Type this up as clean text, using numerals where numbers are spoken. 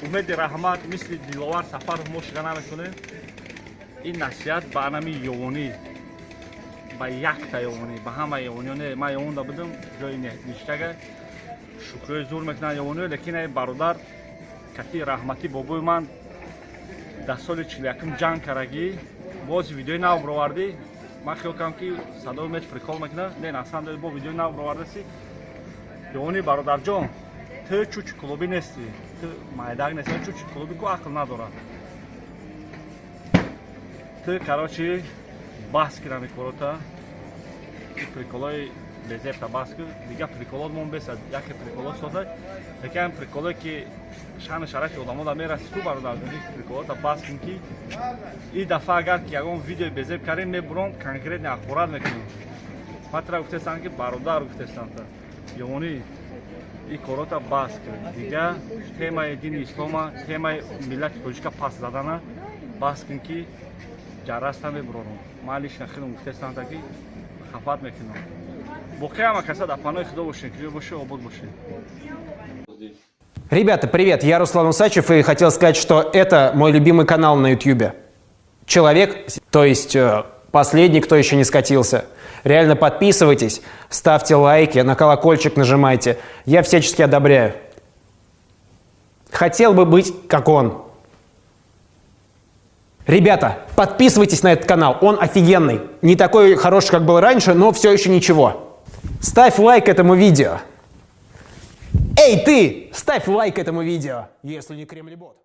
умеди раҳмат мисли Диловар Сафаров мо шида намекунем. Ин насиҳат ба анами ёвонӣ, ба якта ёвонӣ, ба ҳама ёвониё не. Ман ёвонда будам ҷои ништага шукрёи зур мекунанд ёвониё, лекин ай бародар кати раҳмати бобои ман дар соли 41 ҷанг карагӣ боз видеои нав бировардӣ. Ман хиёл кардам ки садои меч прикол мекунад. Не, насанд бо видеои нав бировардаси. ёвонӣ бародарҷон, ту чучи клуби нести, ту майдаг нести, чучи клуби ку ақл надорад. Ту карочи баҳс кирани корота, приколои безепта баҳс кир, дига приколот мон бесад, яке приколот созад, лекин приколое ки шаъни шарафи одамода мераси ту бародар, приколота баҳс кин ки ин дафъа агар ки ягон видеои безеп карем мебуром конкретни ахборат мекунем. Матра гуфтестан ки бародар гуфтестан та ёвонӣ ин корота баҳс кир, дига темаи дини ислома, темаи миллати тоҷика пас задана баҳс кин ки ҷарраста мебурорум. Ман лично хеле гуфтестан та ки хафат мекунам. Боқия ҳама каса дар паноҳи Худо бошед, ки боше обод бошед. Ребята, привет, я Руслан Усачев и хотел сказать, что это мой любимый канал на YouTube. Человек, то есть последний, кто еще не скатился. Реально подписывайтесь, ставьте лайки, на колокольчик нажимайте. Я всячески одобряю. Хотел бы быть как он. Ребята, подписывайтесь на этот канал, он офигенный. Не такой хороший, как был раньше, но все еще ничего. Ставь лайк этому видео. Эй, ты! Ставь лайк этому видео, если не Кремлебот.